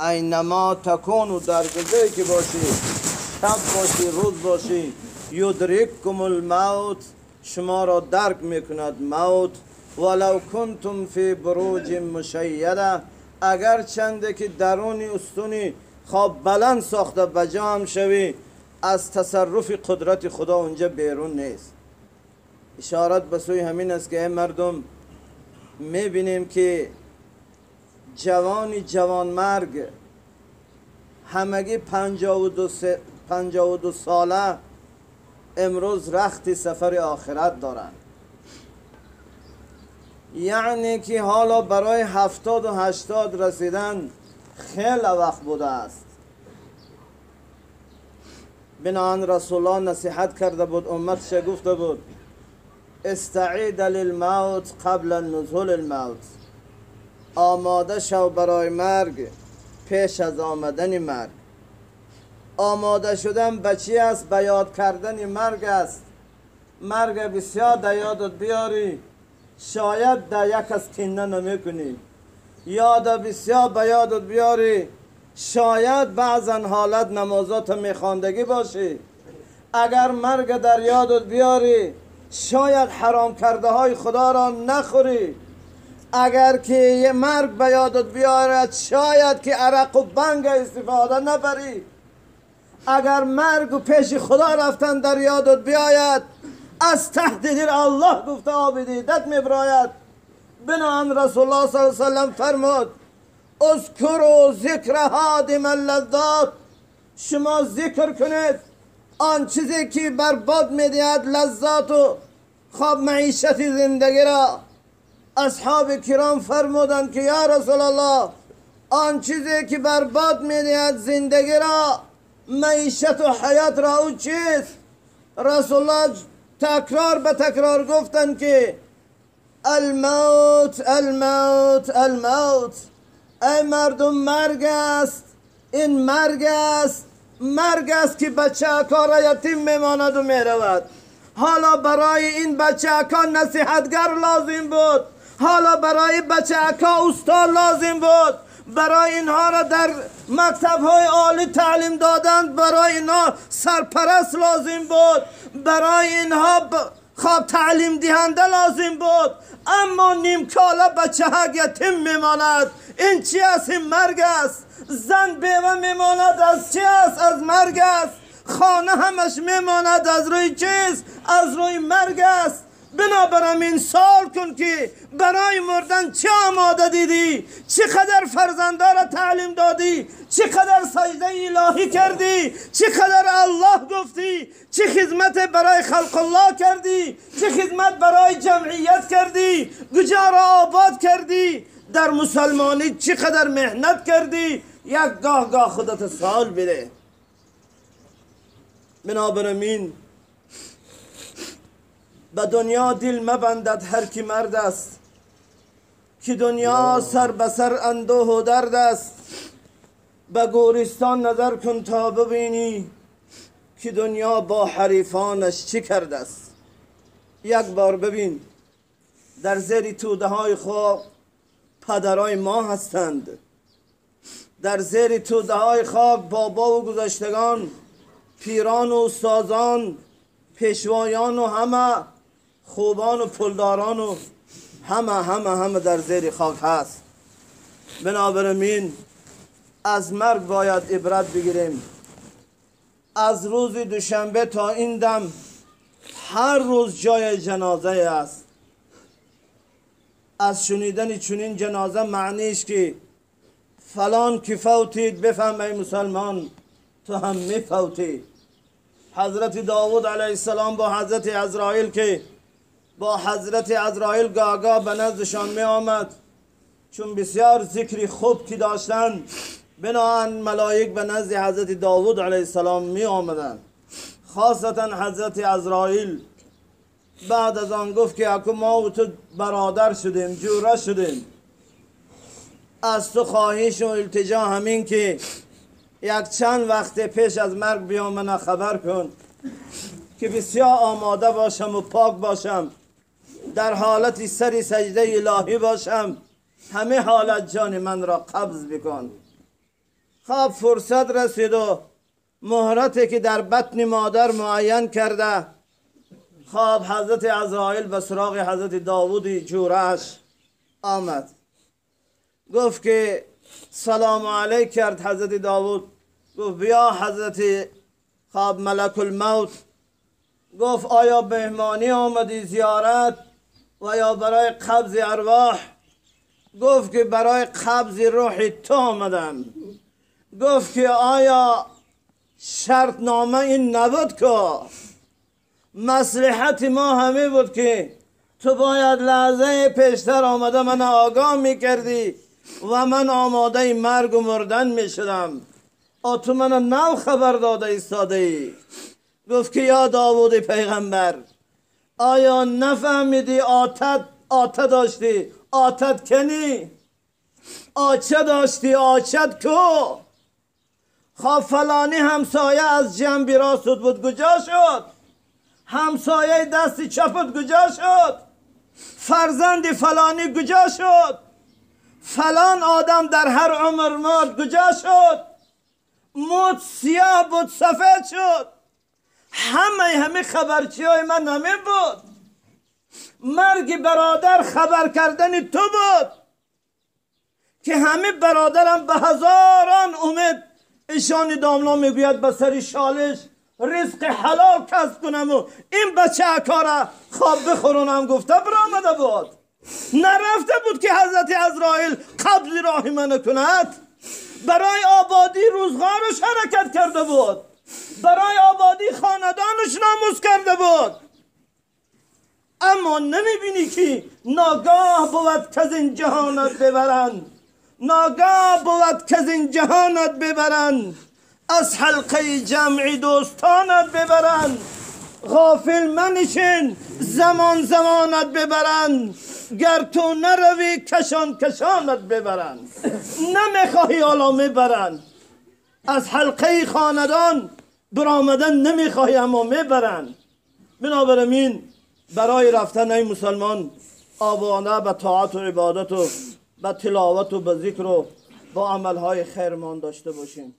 اینما تکونو، در کجایی که باشی، شب باشی روز باشی، یدرککم الموت، شما را درک میکند موت. ولو کنتم فی بروج مشیده، اگر چنده که درونی استونی خواب بلند ساخته بجا هم شوی، از تصرف قدرت خدا اونجا بیرون نیست. اشارت به سوی همین است که ای مردم، میبینیم که جوانی جوان مرگ همگی 52 ساله امروز رخت سفر آخرت دارند. یعنی که حالا برای 70 و 80 رسیدن خیلی وقت بوده است. بنابراین رسول الله نصیحت کرده بود، امتش گفته بود استعید للموت قبل نزول الموت، آماده شو برای مرگ پیش از آمدن مرگ. آماده شدن به چی است؟ به یاد کردن مرگ است. مرگ بسیار در یادت بیاری، شاید در یک از کینه نمی کنی. یاد بسیار به یادت بیاری، شاید بعضا حالت نمازات میخواندگی باشی. اگر مرگ در یادت بیاری، شاید حرام کرده های خدا را نخوری. اگر که یه مرگ به یادت بیارد، شاید که عرق و بنگ استفاده نبری. اگر مرگ و پیش خدا رفتن در یادت بیاید، از تحت دل الله گفته آب دیدت میبراید. بنابراین رسول الله صلی الله علیه وسلم فرمود اذکروا ذکر هادم اللذات، شما ذکر کنید آن چیزی که برباد میدهد لذات و خواب معیشت زندگی را. اصحاب کرام فرمودند که یا رسول الله، آن چیزی که برباد میدهد زندگی را، معیشت و حیات را، او چیست؟ رسول الله تکرار به تکرار گفتند که الموت الموت الموت، ای مردم مرگ است، این مرگ است، مرگ است که بچه ها را یتیم میماند و میرود. حالا برای این بچه ها نصیحتگر لازم بود، حالا برای بچه ها استاد لازم بود، برای اینها را در مکتب های عالی تعلیم دادند، برای اینها سرپرست لازم بود، برای اینها خواب تعلیم دهنده لازم بود. اما نیم کاله بچه ها یتیم میماند. این چی است؟ این مرگ است. زن بیوه میماند، از چی است؟ از مرگ است. خانه همش میماند، از روی چیست؟ از روی مرگ است. بنابراین سوال کن که برای مردن چه آماده دیدی؟ چقدر فرزنده را تعلیم دادی؟ چقدر سجده الهی کردی؟ چقدر الله گفتی؟ چه خدمت برای خلق الله کردی؟ چه خدمت برای جمعیت کردی؟ کجا را آباد کردی؟ در مسلمانی چقدر محنت کردی؟ یک گاه گاه خودت سوال بده. بنابراین به دنیا دل مبندد هر کی مرد است، که دنیا سر به سر اندوه و درد است. به گورستان نظر کن تا ببینی که دنیا با حریفانش چی کرده است. یک بار ببین در زیر توده های خاک پدرای ما هستند، در زیر توده های خاک بابا و گذشتگان، پیران و استادان، پیشوایان و همه خوبان و پولداران و همه همه همه در زیر خاک هست. بنابراین از مرگ باید عبرت بگیریم. از روز دوشنبه تا این دم هر روز جای جنازه است. از شنیدن چنین جنازه معنیش که فلان که فوتید، بفهم ای مسلمان تو هم میفوتی. حضرت داود علیه السلام با حضرت عزرائیل که با حضرت عزرائیل گاگا به نزدشان می آمد، چون بسیار ذکری خوب که داشتند، بناهن ملائک به نزد حضرت داود علیه السلام می آمدند، خاصتا حضرت عزرائیل. بعد از آن گفت که اکو ما و تو برادر شدیم، جوره شدیم، از تو خواهش و التجا همین که یک چند وقت پیش از مرگ بیا من خبر کن که بسیار آماده باشم و پاک باشم، در حالت سر سجده الهی باشم، همه حالت جان من را قبض بکن. خب فرصت رسید و مهرتی که در بطن مادر معین کرده، خب حضرت عزرائیل به سراغ حضرت داوود جورش آمد. گفت که سلام علیک کرد حضرت داوود. گفت بیا حضرت خب ملک الموت. گفت آیا مهمانی آمدی زیارت و یا برای قبض ارواح؟ گفت که برای قبض روح تو آمدم. گفت که آیا شرط نامه این نبود که مصلحت ما همه بود که تو باید لحظه پیشتر آمده من آگاه میکردی و من آماده مرگ و مردن میشدم، تو من نو خبر داده ایستاده ای. گفت که یا داوود پیغمبر، آیا نفهمیدی آتت داشتی آتت کنی، آچه داشتی آچت کو؟ خب فلانی همسایه از جنب راست بود کجا شد؟ همسایه دست چپت کجا شد؟ فرزند فلانی کجا شد؟ فلان آدم در هر عمر مرد کجا شد؟ موت سیاه بود سفید شد. همه خبرچی های من همه بود. مرگ برادر خبر کردن تو بود که همه برادرم به هزاران امید ایشان داملا میگوید به سر شالش رزق حلال کسب کنم و این بچه اکاره خواب بخورونم گفته برآمده بود. نرفته بود که حضرت عزرائیل قبض راه من کند. برای آبادی روزگارش حرکت کرده بود، برای آبادی خاندانش ناموس کرده بود. اما نمیبینی که ناگاه بود که از این جهانت ببرند، ناگاه بود که از این جهانت ببرند، از حلقه جمعی دوستانت ببرند. غافل منشین زمان زمانت ببرند، گر تو نروی کشان کشانت ببرند. نمیخواهی حالا میبرند، از حلقه خاندان برآمدن نمیخواهی اما میبرند. بنابراین برای رفتن ای مسلمان آبانه به طاعت و عبادت و به تلاوت و به ذکر و با عملهای خیرمان داشته باشیم.